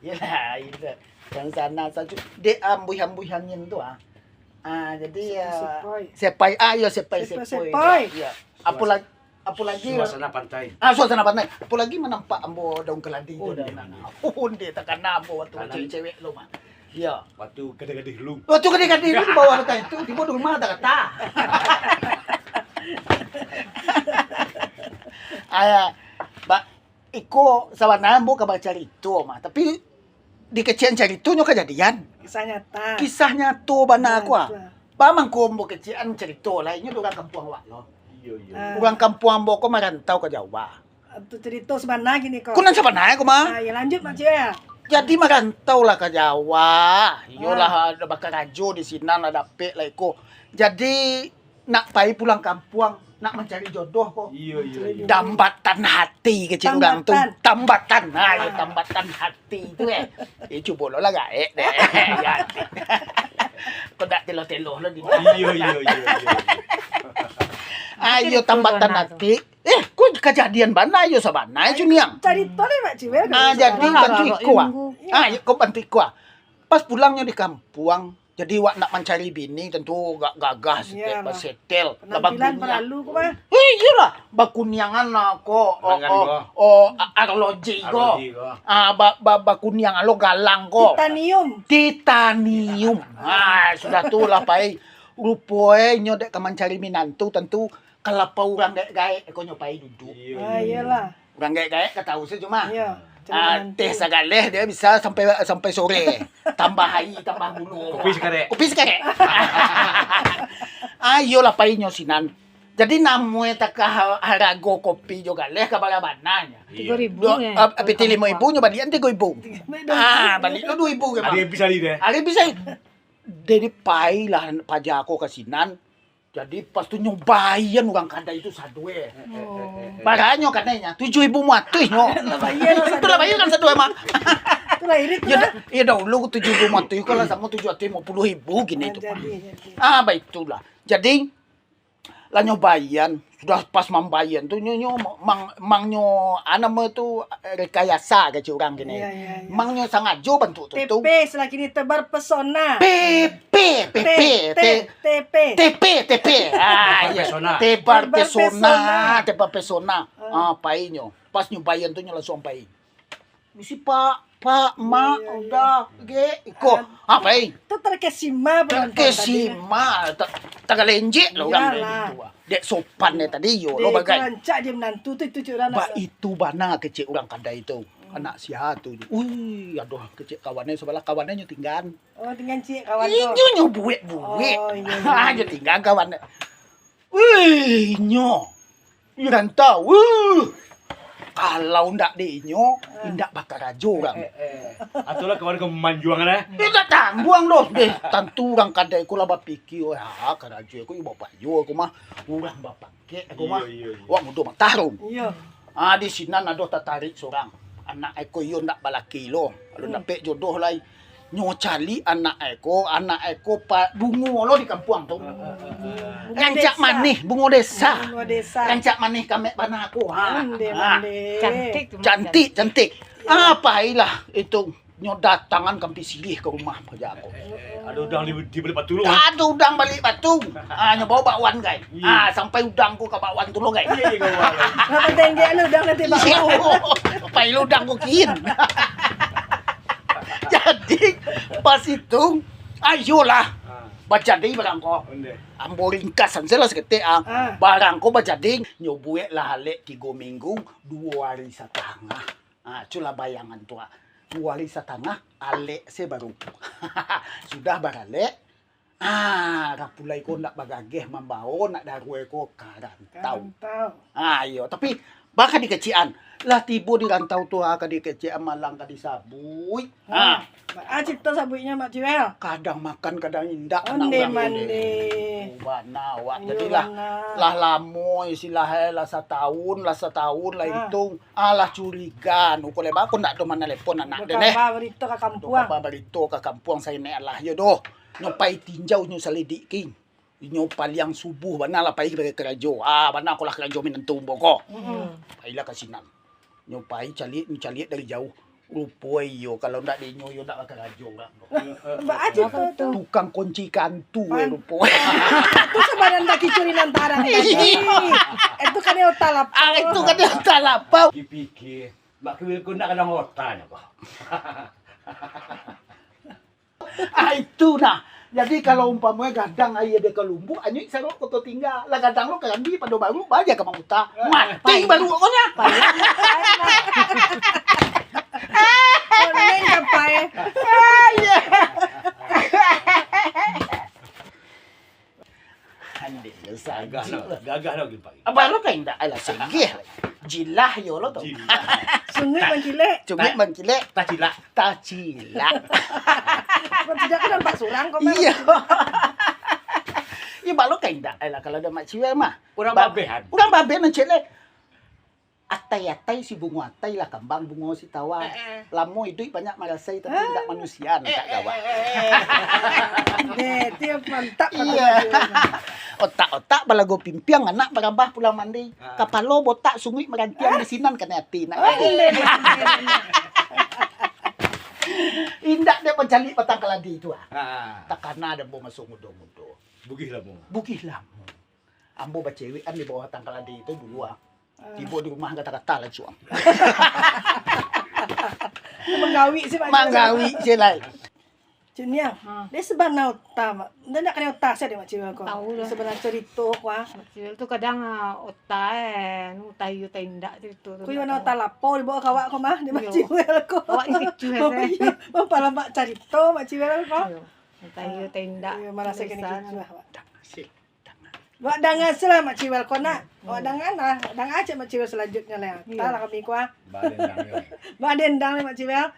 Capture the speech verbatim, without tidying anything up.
Iyolah, iyolah. Yang sana sacu-, dek ambuih-ambuih angin tu, ah. Ah, jadi, ah, sepai. Sepai. Ah, iyo, sepai, sepai, sepai. Iyo. Apalagi, apalagi suasana pantai. Ah, suasana pantai. Apalagi manampak ambo daun keladi tu. Oh, dah, iyo, nah, iyo. Oh, onde takana ambo waktu cewek-cewek lu, mah. Iyo. Waktu gadih-gadih lu. Waktu gadih-gadih lu di bawah pantai tu, tibo di rumah tak kata. Ah, ba-, iko sabananyo ambo ka bacarito mah, tapi di kecek caritonyo kajadian. Kisah nyata. Kisah nyato bana ko, ah. Ba mangko ambo kecek carito lah, inyo urang kampuang awak lo. Iyo, iyo. Ah. Urang kampuang ambo ko marantau ka Jawa. Tu carito sabana kini ko. Ko nan sabana ko mah. Ah, yo lanjut, Mak Cik, yo. Jadi marantau lah ka Jawa. Iyolah, ah, ado bakarajo di sinan lah dapek lah iko. Jadi, nak pai pulang kampuang, nak mancari jodoh ko. Iyo, iyo, iyo. Dambatan hati kecek urang tu. Tambatan. Tambatan. Ha, iyo, ah, tambatan hati tu, eh. Eh, cubo lo lah gaek deh. Iyo, hati. Ko dak telo-telo lo di. Iyo, iyo, iyo, iyo. Ah, iyo, tambatan hati. Eh, ko kajadian bana yo sabana, Cuniang. Carito ni, Mak Ciwel. Ah, jadi bantu iko, ah. Ah, iyo, ko bantu iko, ah. Pas pulangnyo di kampuang, jadi wak nak mancari bini, tantu gak gagah, setel, basetel. Penampilan paralu ko, mah. Eh, iyolah, bakuniangan lah ko, oh, oh, oh, a-, arloji ko. Arloji ko. Ah, ba-, ba-, bakuniangan lo galang ko. Titanium. Titanium. Ah, sudah tu lah pai. Rupo e nyo dek ka mancari minantu, tantu kalapa urang gaek-gaek ko nyo pai duduak. Iyo, ah, iyo, iyolah. Urang gaek-gaek ka tahu sajo mah. Iyo. Ah, teh sagaleh dia bisa sampai, sampai sore. Tambah aia, tambah gulo. Kopi sikarek. Kopi sikarek. Ah, iyolah, painyo sinan. Jadi, namuah takah harago kopi jo galeh ka barabananyo. Tigo ribu. Dua, eh, ah, piti limo ribu nyo balian tigo ribu. Ah, baliak lo duo ribu ke, Bang? Ari bisa ari deh. Ari bisa. Jadi, pailah paja ko ka sinan. Jadi, pas tu nyo baian urang kadai tu sadue. Oh. Baranyo kadainyo, tujuah ribu limo ratuih nyo. Lah bayia lah sadue. Itu lah bayia kan sadue mah. Itulah irit tu. Iyo, dah, iyo, dahulu tujuah ribu limo ratuih, kalau samo tujuah ratuih limo puluah ribu kini tu. Ah, jadi, jadi. Ah, baitulah. Jadi, lah nyo baian, sudah pas mambaian tu, nyo, nyo, mang, mang nyo, ah, namo tu, rekayasa kecek urang kini. Iyo, iyo, iyo. Mang nyo sangajo bantuak tu, tu. T P, istilah kini tebar pesona. P P, P P, T P, T P. T P, T P. Ah, iyo. Tebar pesona. Tebar pesona, tebar pesona. Ah. Ah, painyo. Pas nyo baian tu nyo langsuang pai. Misi, Pak, Pak, Mak, iyo, iyo, iyo. Udah, ge, iko. Ah, pai. Tu terkesima penonton tadi. Terkesima, ta-, tagalenjek lah urang. Iyolah. Dek sopan dek tadi, iyo lo bagai. Dek rancak je minantu tu, itu cik urang. Ba itu bana kecek urang kadai tu. Hmm. Anak sia tu. Ui, aduh, kecek kawan e sabalah, kawan e nyo tinggan. Oh, tinggan ciek kawan tu. Inyo nyo buek-buek. Oh, iyo, iyo. Ha, nyo tinggan kawan e. Wih, nyo. Iranta, wuh. Kalau ndak dek inyo, ah, indak bakarajo urang. Eh, eh, eh. Atulah kawan ko manjuang lah. Indak tangguang doh. Deh, tantu urang kadai ko lah bapikia, "Wah, karajo ko iyo bapayo ko mah. Urang bapangkek ko mah." Iyo, iyo, iyo. Wak mudo matarum. Iyo. Ah, di sinan ado tatarik surang. Anak e ko iyo ndak balaki lo. Alun dapek jodoh lai. Nyo caliak anak e ko, anak e ko pa-, bungo lo di kampuang tu. Ah, ah, ah, ah. Bungo desa. Rancak manih, bungo desa. Bungo desa. Rancak manih kamek bana ko. Ha. Mande, mande. Cantik tu, Mak. Cantik, cantik. Iyo. Ah, pailah itu. Nyo datangan ka ampia siriah ka rumah paja ko. Eh, eh, eh, ado udang di, di baliak batu lo, ha? Ado udang baliak batu. Ah, nyo bao bakwan, gai. Iyo. Ah, sampai udang ko ka bakwan tu lo, gai. Iyo, iyo, kawan. Ngapa tengge lo udang nanti bakwan? Iyo. Pai lo udang ko kin. Jadi, pas itu, ayolah. Ah. Bajadi barang ko. Onde. Ambo ringkasan sajo lah saketek, ah. Ah. Barang ko bajadi, nyo bueklah alek tigo minggu, duo ari satangah. Ah, culah bayangan tu, ah. Duo ari satangah, alek se baru. Sudah baralek, ah, rapulai ko ndak bagageh mambao anak daruak ko ka rantau. Ka rantau. Ah, iyo, tapi baa ka dikecekan. Lah tibo di rantau tu, ah, ka dikecekan malang ka disabuik. Ah. Ah. Baa carito sabuiknyo, Mak Ciwel? Kadang makan, kadang indak, anak urang tu. Onde mande. Oh, bana awak. Iyo, jadilah, bana. Lah lamo istilah e, lah sataun, lah sataun, lah itu. Ah. Alah curiga, anu ko lai, baa ko ndak ado manalepon anak den, eh. Ado kaba barito ka kampuang. Ado kaba barito ka kampuang, saketek alah yo doh. Nyo pai tinjau, nyo salidik, King. Inyo paliang subuh bana lah pai ka karajo. Ah, bana ko lah karajo minantu ambo ko. Mm-mm. Pailah ka sinan. Nyo pai caliak, nyo caliak dari jauh. Rupo iyo, kalau ndak dinyo, iyo ndak bakarajo urang tu. Baa carito tu? Tukang kunci kantu, eh, rupo. Tu sabanan baki curi nan tarang tadi. Iyo. Itu kan otak lapau. Ah, itu kan otak lapau. Pikir-pikir, Mak Kiwil ko ndak gadang otaknyo ko. Ah, itu nah. Jadi, kalau umpamonyo gadang aia di Kalumbuak, anyuik sarok koto tingga. Lah gadang lo karandi pado baruak, baa ka mamuta. Mati baruak ko nyo. Online ka pai. Ah, iyo. Andek lo sajo. Gagah lo, gagah lo, Gimpak. Abah lo kan indak, alah, segeh. Jilah yo lo tu. Jilah. Sunguik mangkilek. Sunguik mangkilek. Tacilak. Tacilak. Kok tidak, kan nampak surang kok, Bang. Iyo. Iyo, balo kan indak, alah, kalau ado Mak Ciwel mah. Urang Ba-, babehan. Urang babehan, Cik, leh. Atai-atai si bungo atai lah kambang bungo si tawa. Eh, eh. Lamo iduik banyak marasai, tapi indak manusia, eh, indak eh, gawak. Eh, eh, eh. Deh, tiap mantap. Iyo. Otak-otak balago pimpiang, anak barabah pulang mandi. Ah. Kapalo botak, sunguik marantiang, di sinan kanai ati nak. Ah, iyo, iyo, iyo. Indak dek pancaliak batang kaladi tu, ah. Ah. Takana dek ambo maso mudo-mudo. Bugih lamo. Bugih lamo. Ambo bacewekan di bawah batang kaladi tu dulu, ah. Ah. Tibo di rumah gata-gata lah, cuang. Manggawik se, Mak Ciwel. Manggawik se lai. Cik Niang, ha. Dia sabana otak, Mak. Dia nak kanai otak sajo, Mak Ciwel ko. Tahu dah. Sabana carito ko, ah. Mak Ciwel tu kadang, ah, otak, eh, anu, otak iyo, otak indak carito tu. Ko iyo nak tahu. Otak lapau dibawa ka awak ko mah, di Mak Ciwel ko. Awak ni kecuh, eh. Iyo, mampalamak carito Mak Ciwel ko. Iyo. Otak iyo, otak indak. Iyo, malah saya kena kecuh, awak. Wak danga se lah Mak Ciwel ko nak. Wak danga lah. Wak danga cek Mak Ciwel salanjutnyo lah. Iyo. Antah lah kami ko, ah. Baa dendang yo. Baa dendang lah Mak Ciwel.